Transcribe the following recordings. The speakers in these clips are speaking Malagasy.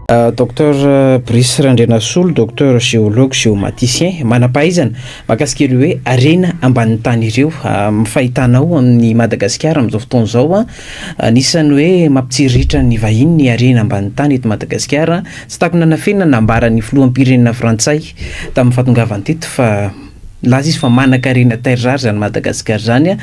Docteur Brice Randrianasolo, Docteur Géologue Géomaticien, manam-pahaizana mahakasika ireo hoe harena ambanin'ny tany ireo. Amin'ny fahitanao amin'i Madagasikara amin'izao fotoana izao, anisan'ny hoe mampitsiriritra ny vahiny ny harena ambanin'ny tany eto Madagasikara. Tsy takona nafenina nambaran'ny filoham-pirenena frantsay tamin'ny fahatongavany teto fa Nilaza izy fa manan-karena terre rare izany Madagasikara izany.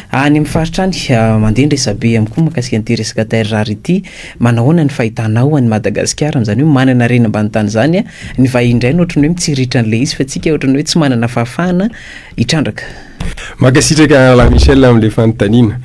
Any amin'ny faritra any, mandeha ny resabe ihany koa mahakasika an'ity resaka terre rare ity. Manahoana ny fahitanao an'i Madagasikara amin'izany hoe manana harena ambany tany izany? Ny vahiny indray no ohatran'ny hoe mitsiriritra an'ilay izy fa tsika ohatran'ny hoe tsy manana fahafahana hitrandraka. Mankasitraka Alain Michel amin'ilay fanontaniana.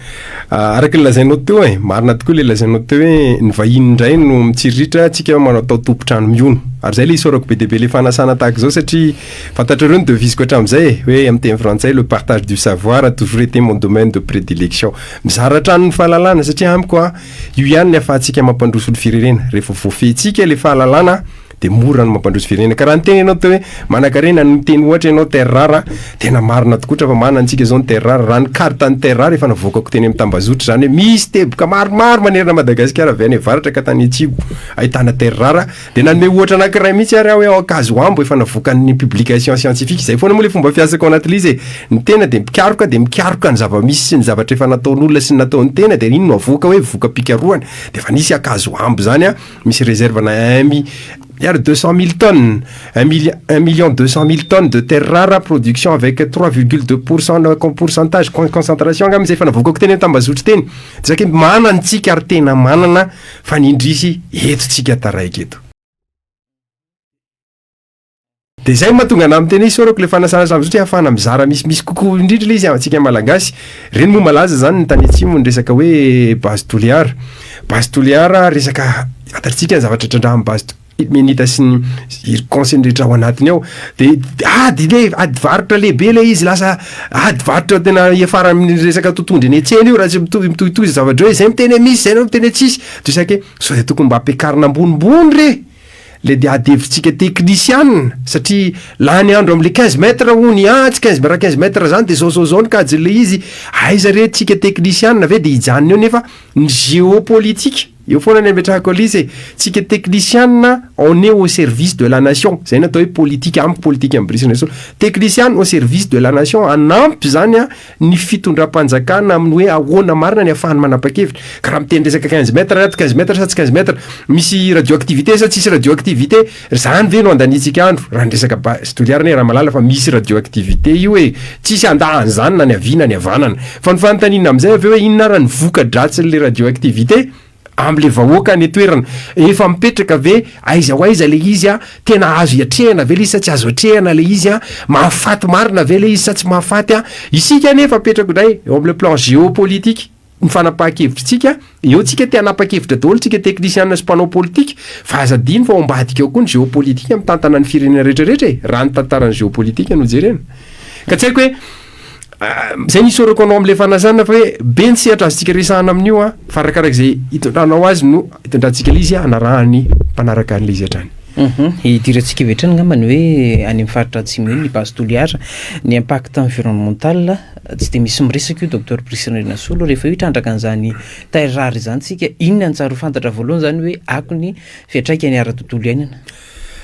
Araka ny lazainao teo e, marina tokoa ilay lazainao teo hoe ny vahiny indray no mitsiriritra, tsika manao tao tompon-trano mihono. Ary izay ilay isaorako be dia be ilay fanasana tahaka izao satria fantatrareo ny devise-ko hatramin'izay e, hoe amin'ny teny frantsay le partage du savoir a toujours été mon domaine de prédilection. Mizara hatrany ny fahalalana satria amiko a, io ihany ny ahafahantsika mampandroso ny firenena. Rehefa voafehintsika ilay fahalalana dia mora ny mampandroso firenena. Ka raha niteny ianao teo hoe manankarena, niteny ohatra ianao terre rare, tena marina tokotra fa manana antsika izao ny terre rare. Raha ny carte ny terre rare efa navoakako teny amin'ny tambazotra izany hoe misy teboka maromaro manerana Madagasikara avy any avaratra ka tany atsimo ahitana terre rare. Dia nanome ohatra anankiray mihitsy ary aho hoe ao Ankazoambo efa navoakan'ny publication scientifique. Izay foana moa ilay fomba fiasako ao anatin'ilay izy e. Ny tena dia mpikaroka dia mikaroka ny zava-misy sy ny zavatra efa nataon'olona sy ny nataon'ny tena dia iny no avoaka hoe voka-pikarohana. Dia efa nisy Ankazoambo izany an. Misy réserve na un milliard 200 000 tonnes, un million 200 000 tonnes de terre rare production avec 3,2% na pourcentage concentration angamba izay efa navoakako teny amin'ny tambazotra teny. Dia zaka hoe manana tsika ary tena manana fa ny indrisy eto tsika taraiky eto. Dia izay no mahatonga anah miteny hoe isaorako ilay fanasana samy satria ahafahana mizara misimisy kokoa indrindra ilay izy antsika Malagasy. Ireny moa malaza izany ny tany atsimo ny resaka hoe base Toliara. Base Toliara resaka fantatritsika ny zavatra trandrahan'ny base ilmenita sy ny zircon sy ny rehetra ao anatiny ao. Dia ady le ady varotra lehibe ilay izy lasa ady varotra tena hiafara amin'ny resaka tontondry eny an-tsena io raha tsy mitohy mitohitohy izay zavatra eo. Izay miteny hoe misy, izay miteny hoe tsisy. Dia saika hoe sao dia tokony mba ampiakarina ambonimbony re. Le dia ady hevitsika teknisianina satria lany andro amle 15 mètres hono ah tsy 15 raha 15 mètres zany de zao zao zao ny kajin'le izy, aiza re tsika teknisianina ve de hijanona eo nefa ny géopolitique eo foana ny ametrahako an'le izy e, tsika teknisianina on est au service de la nation, zay ny atao hoe politique amiko politique am Brice Rasoa, teknisianina au service de la nation hanampy zany an ny fitondram-panjakana amin'ny hoe ahoana marina ny ahafahany manapa-kevitra. Ka raha miteny resaka 15 mètres ato, 15 mètres sa tsy 15 mètres, misy radioactivité sa tsisy radioactivité, zany ve no andaniantsika andro? Raha ny resaka base Toliara anie Ramalala fa misy radioactivité io e, tsisy handà an'izany na ny havia na ny havanana. Fa ny fanontaniana amin'izay avy eo hoe inona ara ny voka-dratsin'ilay radioactivité? Amle vahoaka any an-toerana. Efa mipetraka ve aiza ho aiza le izy a? Tena azo iatrehana ve le izy sa tsy azo atrehana le izy a? Mahafaty marina ve le izy sa tsy mahafaty a? Isika anefa apetrako indray eo amle plan géopolitique ny fanapahan-kevitritsika, eo tsika te hanapa-kevitra daholo tsika teknisiana sy mpanao politika fa aza adino fa ao ambadika ao koa ny géopolitique mitantana ny firenena rehetra rehetra e, raha ny tantaran'ny géopolitique no jerena. Ka tsy haiko hoe Zay no isaorako anao amle fanasana fa hoe be ny sehatra azontsika resahana amin'io an, fa arakarak'izay hitondranao azy no hitondrantsika le izy hanarahan'ny mpanaraka an'le izy hatrany. Hidirantsika avy hatrany angamba ny hoe any amin'ny faritra atsimo iny, ny Base Toliara, ny impact environnemental, tsy dia misy miresaka io Docteur Brice Randrianasolo, rehefa io hitrandraka an'izany terre rare izany tsika, inona no tsara ho fantatra voalohany izany hoe akony fiantraikany ara-tontolo iainana?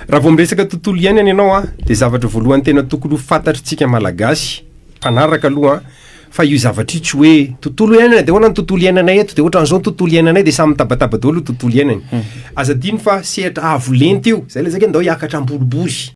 Raha vao miresaka tontolo iainana ianao an, dia zavatra voalohany tena tokony ho fantatr'tsika Malagasy mpanaraka aloha an, fa io zavatra io tsy hoe tontolo iainana dia ahoana ny tontolo iainanay eto, dia ohatran'izao ny tontolo iainanay dia samy mitabataba daholo ny tontolo iainany. Aza adino fa sehatra avo lenta io, izay lazaiko hoe ndao hiakatra ambonimbony.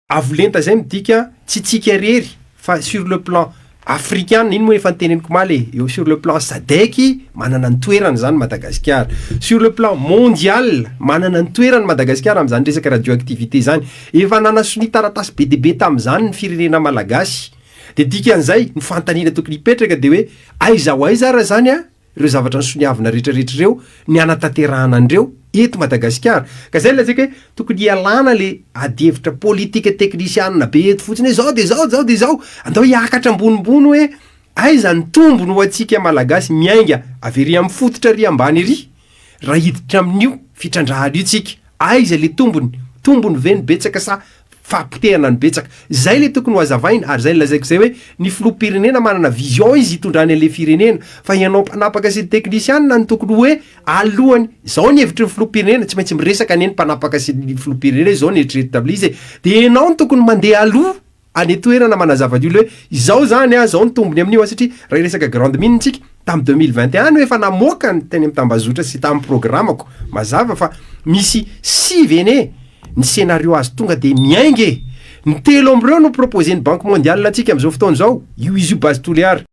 Avo lenta izay midika tsy tsika irery fa sur le plan afrikana, iny moa efa noteneniko omaly e, eo sur le plan sadec manana ny toerany izany Madagasikara, sur le plan mondial manana ny toerany Madagasikara amin'izany resaka radioactivité izany, efa nanasonia taratasy be dia be tamin'izany ny firenena malagasy, dia dikan'izay ny fanontaniana tokony hipetraka dia hoe aiza ho aiza ary izany an? ireo zavatra nosoniavina rehetra rehetra ireo ny hanatanterahana an'ireo eto Madagasikara. Ka izay no lazaiko hoe tokony hialana le adihevitra politika teknisianina be eto fotsiny hoe zao de zao, zao de zao. Andao hiakatra ambonimbony hoe aiza ny tombony ho antsika Malagasy miainga avy ery amin'ny fototra ery ambany ery raha hiditra amin'io fitrandrahana io tsika. Aiza le tombony? Tombony ve ny betsaka sa. Fahapotehana no betsaka. Zay le tokony ho azavaina ary zay nolazaiko zay hoe ny filoham-pirenena manana vision izy hitondrany an'le firenena fa ianao mpanapaka sy ny teknisianina no tokony hoe alohany, zao ny hevitry ny filoham-pirenena, tsy maintsy miresaka anie ny mpanapaka sy ny filoham-pirenena hoe zao ny eritreretina amin'le izy e, de ianao no tokony mandeha aloha any an-toerana manazava ny olona hoe izao zany an, zao ny tombony amin'io an, satria raha hiresaka grande mine tsika, tamin'ny 2021 no efa namoaka ny teny amin'ny tambazotra sy tamin'ny programako mazava fa misy sivy anie ny scenario azo tonga de miainga e! Ny telo amin'ireo no proposer-n'ny Banque mondiale antsika amin'izao fotoana izao, io izy io base Toliara.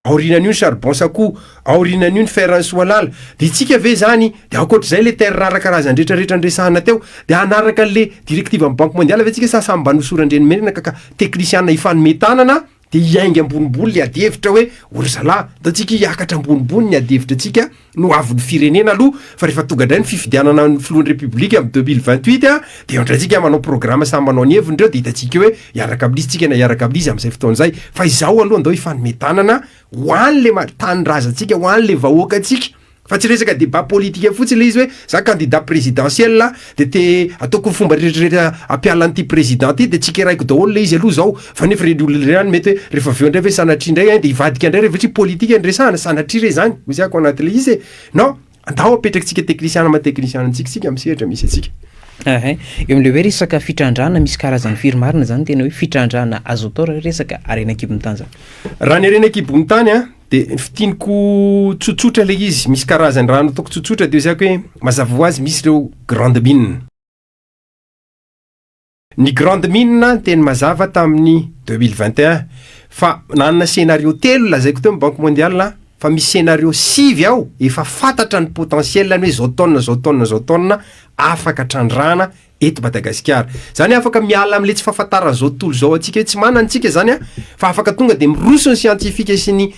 Aorianan'io ny charbon Sakoa, aorianan'io ny fer an'i Soalala, de itsika ve zany, de ankoatr'izay le terre rare karazany retraretra niresahana teo, de hanaraka an'le directive an'ny Banque mondiale ve tsika sa samy mba nosoran-dreny menaka ka teknisiana hifanome tanana de hiainga ambonimbony le adihevitra hoe o ry zalahy, ndao tsika hiakatra ambonimbony ny adihevitra antsika no avin'ny firenena aloha fa rehefa tonga indray ny fifidianana ny filohan'ny repoblika amin'ny 2028 a, de eo indray tsika manao programme samy manao ny heviny reo de hitantsika eo hoe hiaraka amin'izy tsika na hiaraka amin'izy amin'izay fotoana izay fa izao aloha ndao hifanome tanana ho an'le ma- tanindrazantsika, ho an'le vahoakantsika. Fa tsy resaka débat politique fotsiny le izy hoe za candidat présidentiel de te ataoko ny fomba rehetrarehetra hampiala an'ity président ty de tsikeraiko daholo le izy aloha zao fa nefa reny olona ireny mety hoe rehefa avy eo ndray ve sanatria ndray ein de hivadika ndray rehefa satria politique no resahana sanatria re zany hoy zako anatin'le izy e non andao apetrakintsika technicien maha technicien antsika isika amin'ny sehatra misy antsika. Ehe, eo amin'ilay hoe resaka fitrandrahana misy karazany firy marina zany tena hoe fitrandrahana azo atao raha hoe resaka harena an-kibon'ny tany zany? Raha ny harena an-kibon'ny tany an, De fintiniko tsotsotra le izy, misy karazany raha ataoko tsotsotra de zako hoe mazava ho azy misy ireo grande mine. Ny grande mine teny mazava tamin'ny 2021 fa nanana scenario telo lazaiko teo ny banque mondiale fa misy scenario sivy ao efa fantatra ny potentiel ny hoe zao tonne zao tonne zao tonne afaka trandrahana eto Madagasikara. Zany hoe afaka miala amle tsy fahafantaran'izao tontolo izao antsika hoe tsy manana tsika zany an, fa afaka tonga de miroso ny scientifique sy ny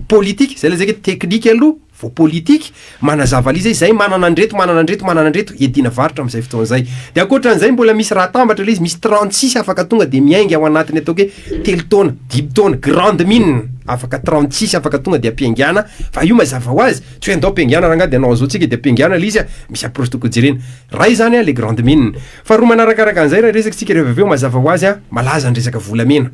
politique, zay lazaiko hoe technique aloha vao politique, manazava an'izy hoe zay manana an'ireto, manana an'ireto, manana an'ireto, hiadiana varotra am'zay fotoana zay. De ankoatran'izay mbola misy raha atambatra le izy, misy 36 afaka tonga de miainga ao anatin'ny ataoko hoe telo taona, dimy taona, grande mine afaka 36 afaka tonga de ampiaingàna, fa io mazava ho azy, tsy hoe andao ampiaingàna rangahy de hanao an'zao tsika de ampiaingàna le izy a, misy approche tokony jerena. Ray izany an, le grande mine. Faharoa manarakaraka an'izay raha resaka tsika rehefa avy eo mazava ho azy an, malaza ny resaka volamena.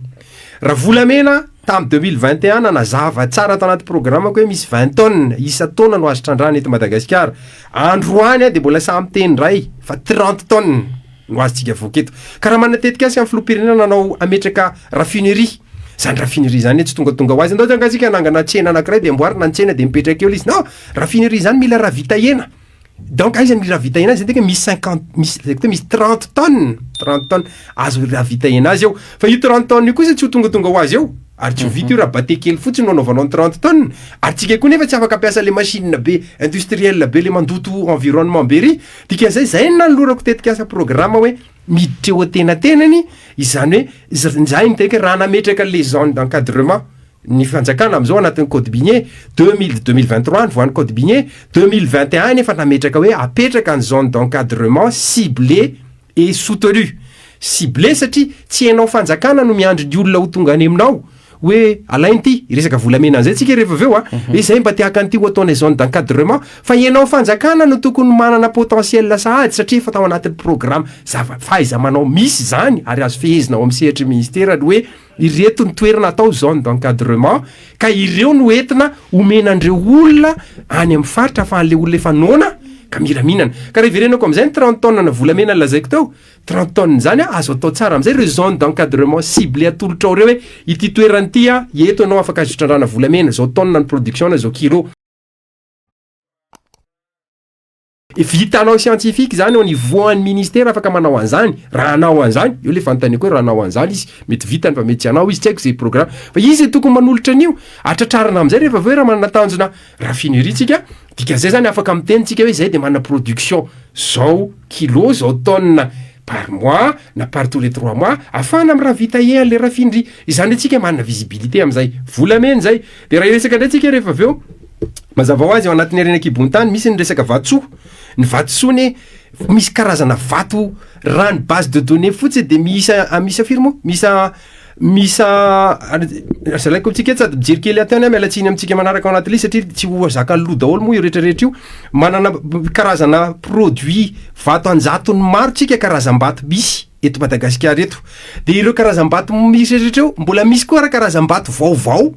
Raha volamena, tamin'ny 2021 nanazava tsara tao anaty programme-ko hoe misy 20 tonnes isan-taona no azo trandrahana eto Madagasikara. Androany an dia mbola sahy miteny indray fa 30 tonnes no azontsika avoaka eto. Ka raha manana tetikasa ny filoham-pirenena nanao hametraka raffinerie, zany raffinerie zany tsy tongatonga ho azy, andao angaha tsika hanangana tsena anankiray dia amboarina ny tsena dia mipetraka eo le izy. Non, raffinerie zany mila ravitaena. Donc aiza ny ravitaina azy zany misy 50 misy lazaiko teo misy 30 tonnes 30 tonnes azo ravitaina azy eo fa io 30 tonnes io kosa tsy ho tongatonga ho azy eo ary tsy ho vita io raha bate kely fotsiny no anaovanao ny 30 tonnes ary tsika koa nefa tsy afaka ampiasa le machine be industriel be le mandoto environnement be ry dikan'izay zay no nanolorako tetikasa programme hoe miditra eo antenatenany izany hoe zay ny tena raha nametraka le zone d'encadrement Ny fanjakana amin'izao anatin'ny code minier, 2023 nivoahan'ny code minier, 2021 nefa nametraka hoe apetraka ny zone d'encadrement ciblé et soutenu. Ciblé satria tsy ianao fanjakana no miandry ny olona ho tonga any aminao hoe alaino ity, hiresaka volamena an'izay tsika rehefa avy eo a, hoe zay mba te haka an'ity ho ataonay zone d'encadrement, fa ianao fanjakana no tokony manana potentiel sahady satria efa tao anatin'ny programme zava- fahaiza-manao misy izany ary azo fehezina ao amin'ny sehatry ny ministera ny hoe Ireto ny toerana atao zone d'encadrement ka ireo no entina omena an'ireo olona any amin'ny faritra ahafahan'ilay olona efa noana ka mila mihinana. Ka raha hiverenako amin'izay ny 30 tonnes na volamena nolazaiko teo, 30 tonnes izany azo atao tsara amin'izay ireo zone d'encadrement ciblé atolotrao ireo hoe ity toerana ity eto ianao afaka azo itrandrahana volamena, izao tonnes ny production na izao kilo. Vitanao scientifique zany au niveau an'ny ministère afaka manao an'zany, raha hanao an'zany, eo le fanontaniako hoe raha hanao an'zany izy, mety vitany fa mety tsy hanao izy, tsy haiko ze programme, fa izy no tokony manolotra an'io, ary tratrarina am'zay rehefa avy eo raha manana tanjona raffinerie tsika, dikan'izay zany afaka miteny tsika hoe zay de manana production zao kilo, zao tonne par mois na par tous les trois mois, afahana mi-ravitailler an'le raffinerie, izany hoe tsika manana visibilité am'zay, volamena zay, de raha hiresaka ndray tsika rehefa avy eo, Mazava ho azy ao anatin'ny harena an-kibon'ny tany misy ny resaka vatosoa. Ny vatosoa anie misy karazana vato raha ny base de données fotsiny de miisa miisa firy moa? Miisa Misa zalaiko amintsika eto sady mijery kely ato ihany aho, miala tsiny amintsika manaraka ao anaty liste satria tsy ho zakan'ny loha daholo moa io rehetrarehetra io. Manana karazana produit vato an-jatony maro tsika karazam-bato misy eto Madagasikara eto. De ireo karazam-bato misy rehetrarehetra io, mbola misy koa ara karazam-bato vaovao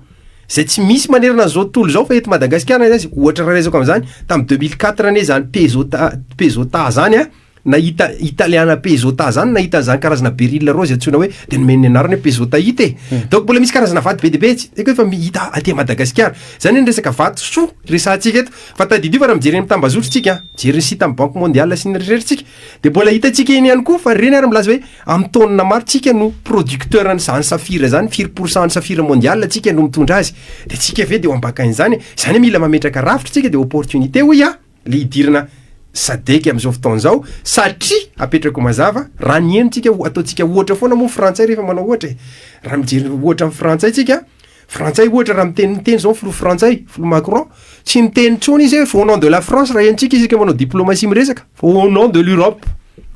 zay tsy misy manerana an'izao tontolo izao fa eto Madagasikara izy. Ohatra raha resako amin'izany, tamin'ny 2004 anie zany Pezota, Pezota zany an, Nahita italiana Pezota zany nahita an'izany karazana beryl rose antsoina hoe de nomeny ny anarany hoe Pezotaite e. Donc mbola misy karazana vato be dia be tsy haiko hoe fa hita aty Madagasikara. Zany hoe ny resaka vato soa resahantsika eto. Fa tadidio fa raha mijery eny amin'ny tambazotra tsika, mijery ny site amin'ny banque mondiale sy ny rehetra tsika de mbola hitantsika eny ihany koa fa ireny ary milaza hoe amin'ny taonina maro tsika no producteur an'izany saphir zany, firy pourcent ny saphir mondial tsika no mitondra azy. De tsika ve de ho ambakain'izany e? Zany hoe mila mametraka rafitra tsika de opportunité hoy aho. le hidirana sadec am'izao fotoana izao satria apetrako mazava raha ny henontsika ho ataontsika ohatra foana moa frantsay rehefa manao ohatra e, raha mijery ohatra amin'ny frantsay tsika, frantsay ohatra raha miteny miteny zao filoha frantsay, filoha Macron, tsy miteny intsony izy hoe au nom de la France raha henontsika isika manao diplomatie miresaka fa au nom de l'Europe,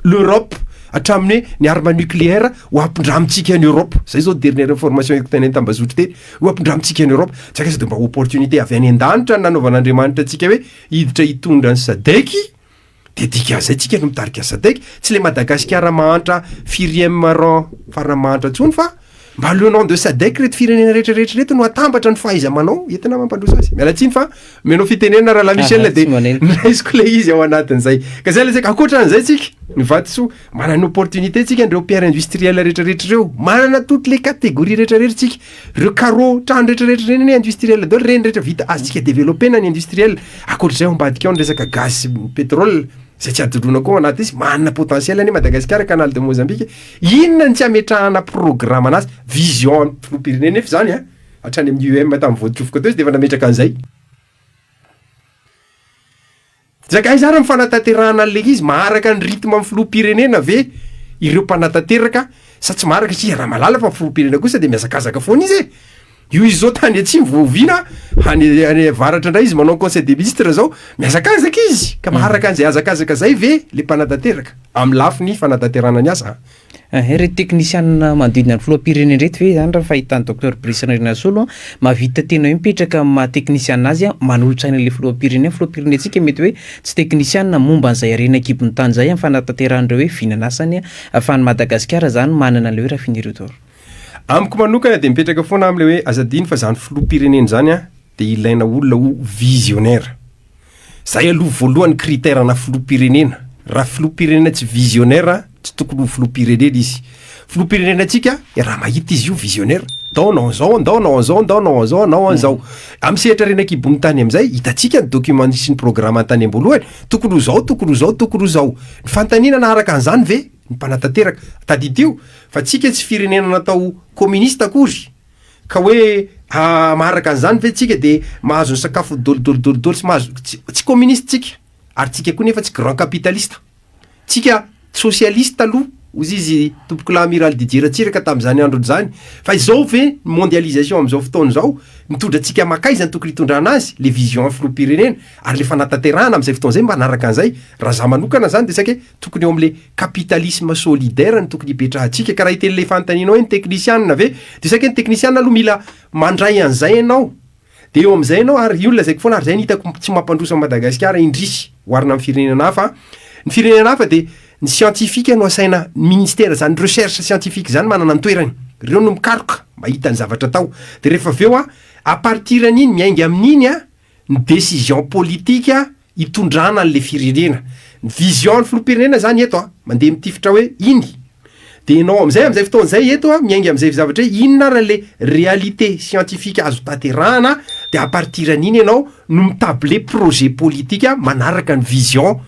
l'Europe hatramin'ny hoe ny arme nucléaire ho ampindramintsika any Europe, zay zao dernière information hitako teny an-tambazotra teny. Ho ampindramintsika any Europe. Tsy haiko sao dia mba opportunité avy any an-danitra no nanaovan'Andriamanitra antsika hoe hiditra hitondra ny Sadec, dia dikan'izay tsika no mitarika ny Sadec, tsy le Madagasikara mahantra firième rang farany mahantra intsony fa mba le nom de Sadec reto firenena rehetra rehetra reto no atambatra ny fahaiza-manao entina mampandroso azy. Miala tsiny fa omenao fitenenana rahalahy Michel dia raisiko le izy ao anatin'izay. Ka zay lazaiko, ankoatran'izay tsika, ny vatosoa, Manana opportunité tsika an'ireo pierre industriel rehetrarehetra ireo, manana toutes les catégories rehetrarehetra tsika, ireo carreaux trano rehetrarehetra ireny anie industriel daholo ireny rehetra vita azontsika developena ny industriel, ankoatr'izay ao ambadika ao ny resaka gaz sy pétrole zay tsy adinoina koa ao anaty izy, manana potentiel anie Madagasikara canal de Mozambique, inona no tsy ametrahana programme anazy, vision filoham-pirenena nefa izany an, hatrany amin'ny UM tamin'ny voatsofoka teo izy de efa nametraka an'izay. Jack, aiza ary ny fanatanterahana an'ilay izy? Maharaka ny rythme amin'ny filoham-pirenena ve ireo mpanatanteraka sa tsy maharaka satria raha mahalala fa ny filoham-pirenena kosa dia mihazakazaka foana izy e! Io izy izao tany atsimo vao oviana, any any avaratra indray izy manao conseil des ministres zao, mihazakazaka izy! Ka maharaka an'izay hazakazaka izay ve le mpanatanteraka amin'ny lafiny fanatanterahana ny asa? Ireto teknisianina manodidina ny filoham-pirenena ireto ve izany raha ny fahitan'ny Docteur Brice Randrianasolo mahavita tena hoe mipetraka amin'ny maha teknisianina azy manolotsaina ilay filoham-pirenena, ny filoham-pirenentsika mety hoe tsy teknisianina momba an'izay harena an-kibon'ny tany izay amin'ny fanatanterahana ireo hoe vinan'asany ahafahan'i Madagasikara izany manana an'ilay hoe raffinerie d'or. Amiko manokana dia mipetraka foana amin'ilay hoe aza adino fa izany filoham-pirenena izany dia ilaina olona ho visionnaire. Zay aloha voalohany critère ana filoham-pirenena, raha filoham-pirenena tsy visionnaire tsy tokony ho filoham-pirenena izy. Filoham-pirenena antsika raha mahita izy io visionnaire, ndao hanao an'izao, ndao hanao an'izao, ndao hanao an'izao, hanao an'izao. Amin'ny sehatra harena an-kibon'ny tany amin'izay, hitantsika ny document sy ny programme tany am-boalohany, tokony ho izao, tokony ho izao, tokony ho izao. Ny fanontaniana naharaka an'izany ve ny mpanatanteraka? Tadidio fa tsika tsy firenena natao communiste akory. Ka hoe maharaka an'izany ve tsika de mahazo ny sakafo dolidoly sy mahazo, tsy communiste tsika, ary tsika koa nefa tsy grand capitaliste, tsika socialiste aloha hozy izy tompokolahy Amiral Didier Ratsiraka tamin'izany androny izany, fa izao ve ny mondialisation amin'izao fotoana izao mitondra antsika makaiza ny tokony hitondrana azy, le vision filoham-pirenena ary le fanatanterahana amin'izay fotoana izay manaraka an'izay, raha za manokana zany de saika hoe Tokony eo amin'le capitalisme solidaire no tokony hipetrahantsika, ka raha hiteny le fanontanianao hoe ny teknisianina ve, de saika ny teknisianina aloha mila mandray an'izay ianao, de eo amin'izay ianao, ary io no lazaiko foana ary zay no hitako tsy mampandroso an'i Madagasikara indrisy oharina amin'ny firenena hafa, ny firenena hafa de ny scientifique no asaina, ny ministère zany recherche scientifique zany manana ny toerany, reo no mikaroka mahita ny zavatra atao, de rehefa avy eo an, à partir an'iny miainga amin'iny an, ny décision politique hitondrana an'le firenena. Ny vision ny filoham-pirenena zany eto a, mandeha mitifitra hoe iny. De enao am'zay am'zay fotoana zay eto a, miainga am'zay zavatra hoe inona ary le réalité scientifique azo tanterahana, de à partir an'iny ianao no mi-tabler projet politique manaraka ny vision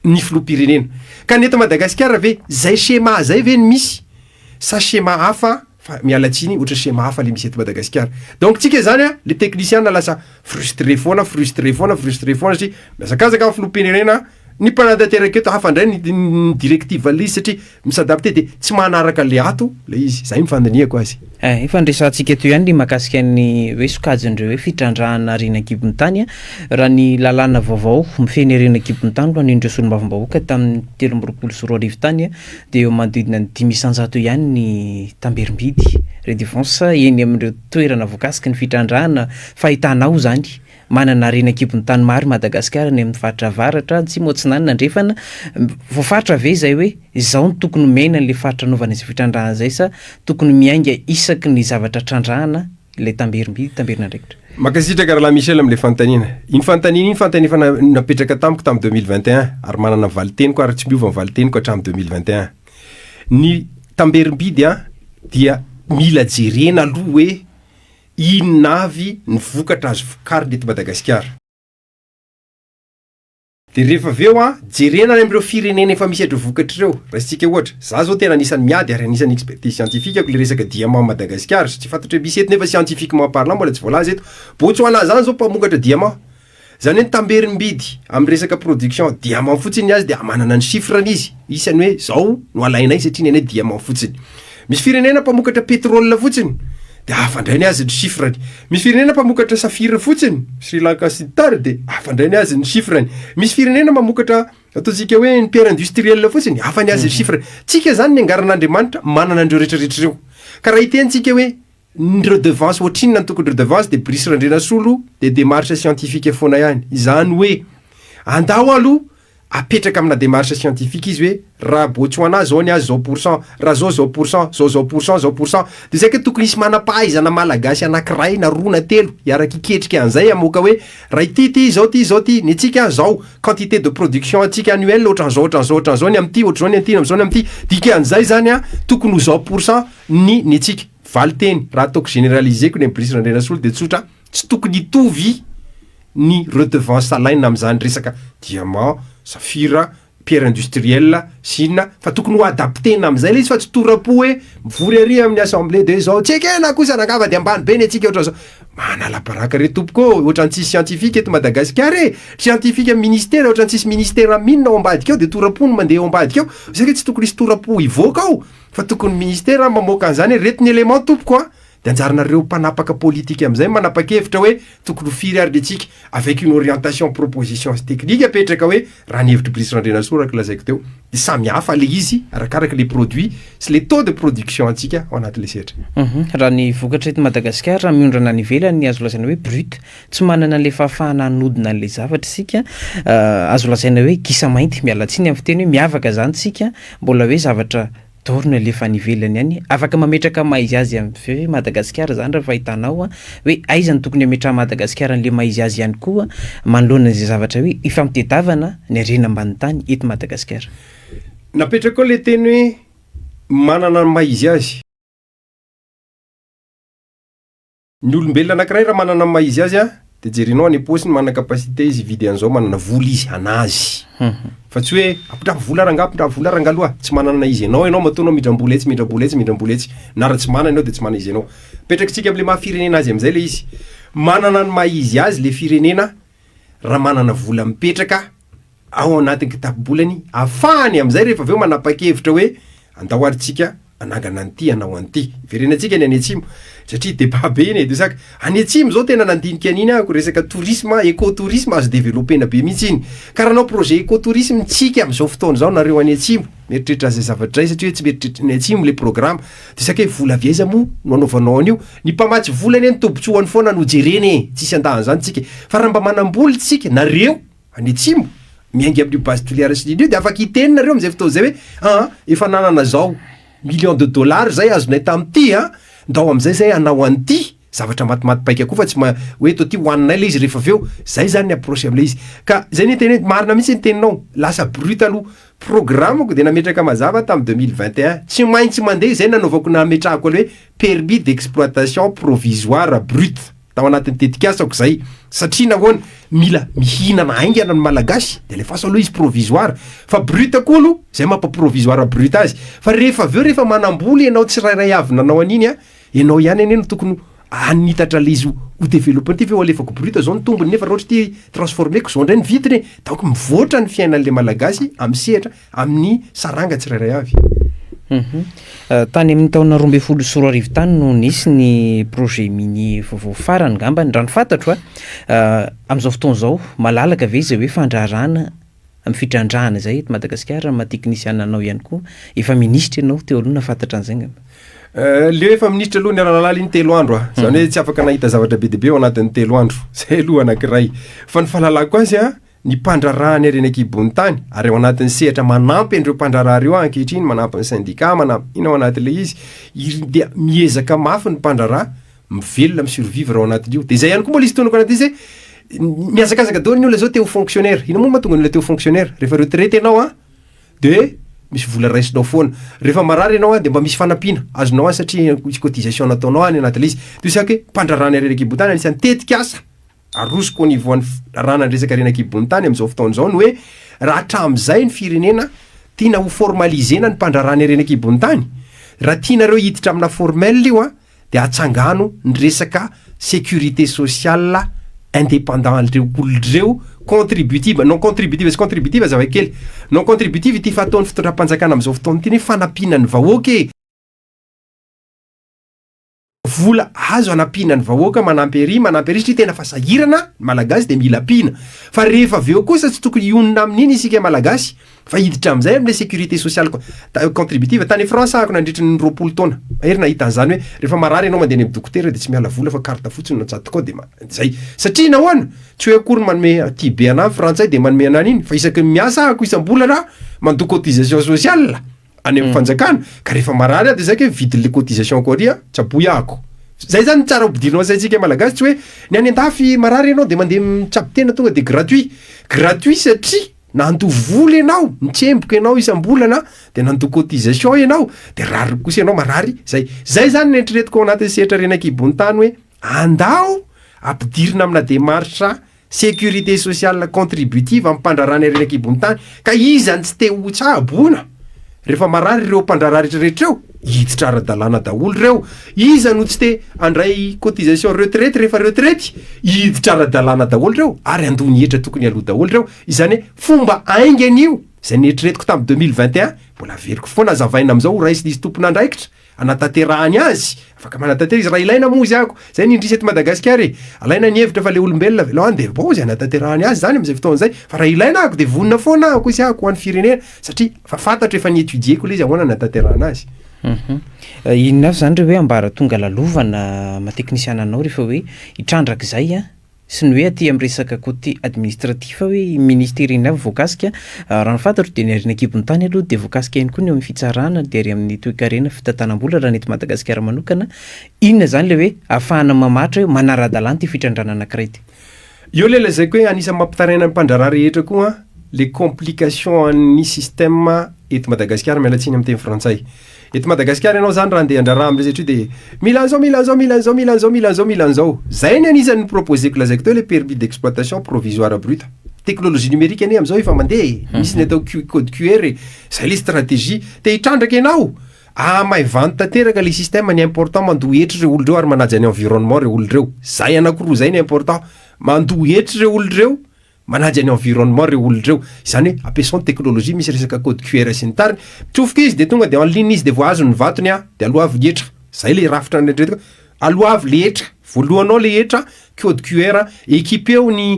ny filoham-pirenena. Ka ny eto Madagasikara ve, zay schéma zay ve no misy sa schéma hafa? Fa miala tsiny ohatra schéma hafa le misy eto Madagasikara. Donc tsika zany a, le technicien lasa frustré foana, frustré foana, frustré foana satria mihazakazaka ny filoham-pirenena, Ny mpanatanteraka eto hafa indray ny directive an'ilay izy satria mi-s'adapter dia tsy manaraka an'ilay ato ilay izy. Izay ny fandinihako azy. Eh, efa niresahantsika teo ihany ny mahakasika ny hoe sokajin'ireo hoe fitrandrahana harena an-kibon'ny tany. Raha ny lalàna vaovao mifehy ny harena an-kibon'ny tany no anindreo solombavambahoaka tamin'ny 2023 tany dia eo manodidina ny 5% eo ihany ny tamberim-bidy, redevance, eny amin'ireo toerana voakasiky ny fitrandrahana. Fahitanao izany Manana harena an-kibon'ny tany maro i Madagasikara any amin'ny faritra avaratra, atsimo, atsinanana, andrefana. Voafaritra ve izay hoe izao no tokony omena an'ilay faritra anaovana izay fitrandrahana izay sa tokony miainga isaky ny zavatra trandrahana ilay tamberim-bidy, tamberin'andraikitra? Mankasitraka Rahalahy Michel amin'ilay fanontaniana. Iny fanontaniana iny fanontaniana efa napetraka tamiko tamin'ny 2021 ary manana ny valin-teniko ary tsy miova ny valin-teniko hatramin'ny 2021. Ny tamberim-bidy dia mila jerena aloha hoe Inona avy ny vokatra azo vokarina eto Madagasikara? Dia rehefa avy eo an, jerena any amin'ireo firenena efa misy an'ireo vokatra ireo. Raisintsika ohatra, za zao tena anisan'ny miady ary anisan'ny expertise scientifique-ko ilay resaka diamant Madagasikara, tsy fantatro hoe misy eto nefa scientifiquement parlant mbola tsy voalaza eto. Botswana zany zao mpamokatra diamant. Zany hoe ny tamberim-bidy amin'ny resaka production diamant fotsiny ny azy dia manana ny chiffre-ny izy, isany hoe zao no alainay satria ny anay diamant fotsiny. Misy firenena mpamokatra pétrole fotsiny dia hafa indray ny azy ny chiffre-ny. Misy firenena mpamokatra saphir fotsiny, Sri Lanka sy ny tariny dia hafa indray ny azy ny chiffre-ny. Misy firenena mamokatra ataontsika hoe ny pierre industrielle fotsiny, hafa ny azy ny chiffre-ny. Tsika zany ny angaran'Andriamanitra manana an'ireo rehetrarehetra ireo. Ka raha hiteny tsika hoe Ny redevance ohatrinona ny tokony redevance dia Brice Randrianasolo dia démarche scientifique foana ihany. Izany hoe andao aloha apetraka amina démarche scientifique izy hoe raha Botswana zao ny azy zao pour cent, raha zao zao pour cent, zao zao pour cent, zao pour cent. Dia zay ka tokony hisy manam-pahaizana malagasy anankiray na roa na telo hiaraka hiketrika an'izay hamoaka hoe raha ity ity izao ity izao ity, ny antsika zao quantité de production antsika annuel ohatran'izao ohatran'izao ohatran'izao ny amin'ity ohatr'izao ny amin'ity ohatr'izao ny amin'ity. Dikan'izay zany an tokony ho zao pour cent ny ny antsika. Valinteny, raha ataoko généraliser-ko ny an'i Brice Randrianasolo dia tsotra, tsy tokony hitovy ny redevance alaina amin'izany resaka diamant, safira, pierre industrielle sy inona fa tokony ho adapter-na amin'izay ilay izy fa tsy tora-po hoe mivory ary amin'ny assemblée de zao tsy ekena kosa rangah fa dia ambany be ny antsika ohatran'izao. Manala baraka re tompoko ô, ohatran'ny tsisy scientifique eto Madagasikara e! Scientifique amin'ny ministera, ohatran'ny tsisy ministera mine ao ambadika ao dia tora-po no mandeha ao ambadika ao, zay ve tsy tokony hisy tora-po hivoaka ao? Fa tokony ministera mamoaka an'izany hoe reto ny élément tompoko a! De anjaranareo mpanapaka politika amin'izay manapa-kevitra hoe tokony ho firy ary ny antsika avec une orientation proposition technique apetraka hoe raha ny hevitr'i Brice Randrianasoa araka lazaiko teo de samy hafa le izy arakaraka le produit sy le taux de production antsika ao anatin'le sehatra. Raha ny vokatra eto Madagasikara raha miondrana any ivelany ny azo lazaina hoe brut, tsy manana an'ilay fahafahana hanodina an'ilay zavatra isika, azo lazaina hoe gisa mainty, miala tsiny amin'ny fiteny hoe miavaka izany isika, mbola hoe zavatra d'or no alefa any ivelany any, afaka mametraka maha izy azy amin'ny ve hoe Madagasikara izany raha fahitanao an, hoe aiza no tokony hametrahan'i Madagasikara an'ilay maha izy azy ihany koa manoloana izay zavatra hoe ifampitedavana ny harena ambanin'ny tany eto Madagasikara. Napetraka ao ilay teny hoe manana ny maha izy azy. Ny olombelona anakiray raha manana ny maha izy azy a, de jerenao any am-paosiny manana capacité izy hividy an'izao, manana vola izy hanazy. Fa tsy hoe ampidramo vola rangaha, ampidramo vola rangaha aloha, tsy manana izy anao ianao matoa anao midram-bola etsy, mindram-bola etsy, mindram-bola etsy, na raha tsy manana ianao de tsy manana izy anao. Apetrakitsika am'le maha firenena azy am'zay le izy. Manana ny maha izy azy le firenena raha manana vola mipetraka ao anatin'ny kitapom-bolany afahany amin'izay rehefa avy eo manapa-kevitra hoe andao ary tsika hanangana an'ity hanao an'ity. Hiverenantsika ny any atsimo satria débat be iny e, de saka any atsimo zao tena nandinika an'iny aho resaka tourisme, écotourisme azo developena be mihitsy iny. Ka raha hanao projet écotourisme tsika amin'izao fotoana izao nareo any atsimo mieritreritra an'izay zavatra izay satria hoe tsy mieritreritra ny atsimo le programme de saka hoe vola avy aiza moa no anaovanao an'io? Ny mpamatsy vola anie ny tombotsoany foana no jerena e, tsisy andahan'izany tsika fa raha mba manam-bola tsika nareo Any atsimo, miainga amin'io base Toliara sy Lily io dia afaka hiteny nareo amin'izay fotoana izay hoe aa efa nanana zao millions de dollars zay azonay tamin'ity an, ndao amin'izay zay hanao an'ity, zavatra matimaty paika koa fa tsy ma- hoe eto aty hohaninay ilay izy rehefa avy eo, zay zany ny approche amin'ilay izy. Ka zay ny teny hoe marina mihitsy ny teninao, lasa brut aloha. Programme-ko dia nametraka mazava tamin'ny 2021, tsy maintsy mandeha izay nanaovako nametrahako an'ilay hoe permis d'exploitation provisoire brut. Tao anatin'ny tetikasako izay, satria nahoana? Mila mihinana haingana ny Malagasy, de alefaso aloha izy provisoire, fa brut koa aloha, zay mampa provisoire brut azy, fa rehefa avy eo rehefa manam-bola ianao tsirairay avy nanao an'iny an, ianao ihany anie no tokony Hanitatra le izy ho développé ty ve ho alefako brut zao ny tombony, nefa raha ohatra ty transformeko zao indray ny vidiny e? Donc mivoatra ny fiainan'le Malagasy amin'ny sehatra, amin'ny saranga tsirairay avy. Tany amin'ny taona 2012 tany no nisy ny projet minier vaovao farany ngambany raha ny fantatro a. Amin'izao fotoana izao, malalaka ve izay hoe fandraharahana amin'ny fitrandrahana izay eto Madagasikara? Maha teknisiana anao ihany koa, efa minisitra ianao teo aloha nahafantatra an'izay ngamba. Le efa minisitra aloha niara-nalala iny 3 andro a, zany hoe tsy afaka nahita zavatra be dia be ao anatin'ny 3 andro zay aloha anankiray. Fa ny fahalalako azy a, ny mpandraharaha ny harena an-kibon'ny tany ary ao anatin'ny sehatra manampy an'ireo mpandraharaha ireo ankehitriny, manampy ny syndicat, manampy ina ao anatin'le izy iry, dia miezaka mafy ny mpandraharaha mivelona, mi-survivre ao anatin'io. De zay ihany koa mbola izy tonako anaty izy hoe mihazakazaka daholo ny olona zao te ho fonctionnaire. Ina moa mahatonga ny olona te ho fonctionnaire? Rehefa retraite ianao a, de misy vola raisinao foana. Rehefa marary ianao a, de mba misy fanampiana azonao any satria misy cotisation nataonao any anatin'le izy. Toy izany hoe mpandraharaha ny harena an-kibon'ny tany, anisan'ny tetikasa arosoko au niveau an'ny rana ny resaka harena an-kibon'ny tany amin'izao fotoana izao ny hoe raha hatramin'izay ny firenena tiana ho formalisena ny mpandraharaha ny harena an-kibon'ny tany, raha tianareo hiditra amina formel io a, de atsangano ny resaka sécurité sociale indépendant reo olona reo, contributive, non contributive sy contributive. Azavaiko kely non contributive ity fataon'ny fitondram-panjakana amin'izao fotoana ity, ny hoe fanampiana ny vahoaka e, vola azo anampiana ny vahoaka, manampy ery, manampy ery, satria tena fa sahirana ny Malagasy de mila ampiana. Fa rehefa avy eo kosa tsy tokony hionona amin'iny isika Malagasy fa hiditra am'izay am'le sécurité sociale contributive. Tany France ahako nandritry ny 20 taona hery nahita an'izany hoe rehefa marary ianao, mandeha any amin'ny dokotera de tsy miala vola fa carte fotsiny no atsatoka ao de zay. Satria nahoana? Tsy hoe akory manome tia be anahy frantsay de manome anany iny, fa isaky ny miasa ahako isam-bolana mandoa cotisation sociale any amin'ny fanjakana, ka rehefa marary aho de zay ke vidin'le cotisation ko ary a tsaboy ahako zay. Zany tsara ampidirinao saintsika Malagasy, tsy hoe ny any an-dafy marary ianao de mandeha mitsabo tena tonga de gratuit. Gratuit satria nandoa vola ianao, mitsemboka ianao isam-bolana de nandoa cotisation ianao, de rariny kosa ianao marary zay. Zay zany ny eritreretiko ao anatin'ny sehatra harena an-kibon'ny tany hoe andao ampidirina amina démarche sécurité sociale contributive amin'ny mpandraharaha ny harena an-kibon'ny tany, ka izany tsy te ho tsabona rehefa marary ireo mpandraharaha rehetrarehetra eo, hiditra ara-dalàna daholo ireo. Iza no tsy te handray cotisation retraite rehefa retraite? Hiditra ara-dalàna daholo ireo ary andoha ny hetra tokony aloha daholo ireo. Izany hoe fomba aingana io zay nieritreretiko tamin'ny 2021, mbola averiko foana, azavaina am'izao ho raisin'izy tompon'andraikitra anatanterahany azy, afaka manatanteraka izy raha ilaina moa izy ako zay ny indrisy eto Madagasikara e, alaina ny hevitra fa le olombelona avelao any de bon izy anatanterahany azy zany am'izay fotoana zay. Fa raha ilaina ahako de vonona foana ahako izy ahako ho an'ny firenena, satria fa fantatro, efa ni-étudieko le izy ahoana anatanterahana azy. Inona avy zany reo hoe ambara tonga lalovana maha teknisiana anao rehefa hoe hitrandraka izay a, sy ny hoe aty amin'ny resaka côté administratif hoe ministère iny avy voakasika? Raha ny fantatro de ny harena an-kibon'ny tany aloha de voakasika ihany koa ny eo amin'ny fitsarana, de ary amin'ny toekarena, fitantanam-bola raha ny eto Madagasikara manokana. Inona zany le hoe ahafahana mamatra hoe manara-dalàna ity fitrandrahana anankiray ity? Eo le lazaiko hoe anisan'ny mampitaraina ny mpandraharaha rehetra koa le complication an'ny système eto Madagasikara, miala tsiny amin'ny teny frantsay. Eto Madagasikara ianao zany raha andeha handraharaha am'le satria de mila an'izao, mila an'izao, mila an'izao, mila an'izao, mila an'izao, mila an'izao. Zay ny anisan'ny proposeko, lazaiko teo le permis d'exploitation provisoire brut. Technologie numérique anie am'izao efa mandeha e, misy ny atao code QR e, zay le stratégie. Te hitrandraka ianao, amaivano tanteraka le système. Ny important, mandoa hetra ireo olo reo ary manaja ny environnement reo olo reo. Zay anankiroa zay ny important: mandoa hetra ireo olo reo, manaja ny environnement reo olo reo. Izany hoe ampiasao ny technologie, misy resaka code QR sy ny tariny, mitsofoka izy de tonga de en ligne izy, de voahazo ny vatony a, de aloavy ny hetra. Zay le rafitra nendretiko, aloavy le hetra voalohanao, le hetra, code QR, équipeo ny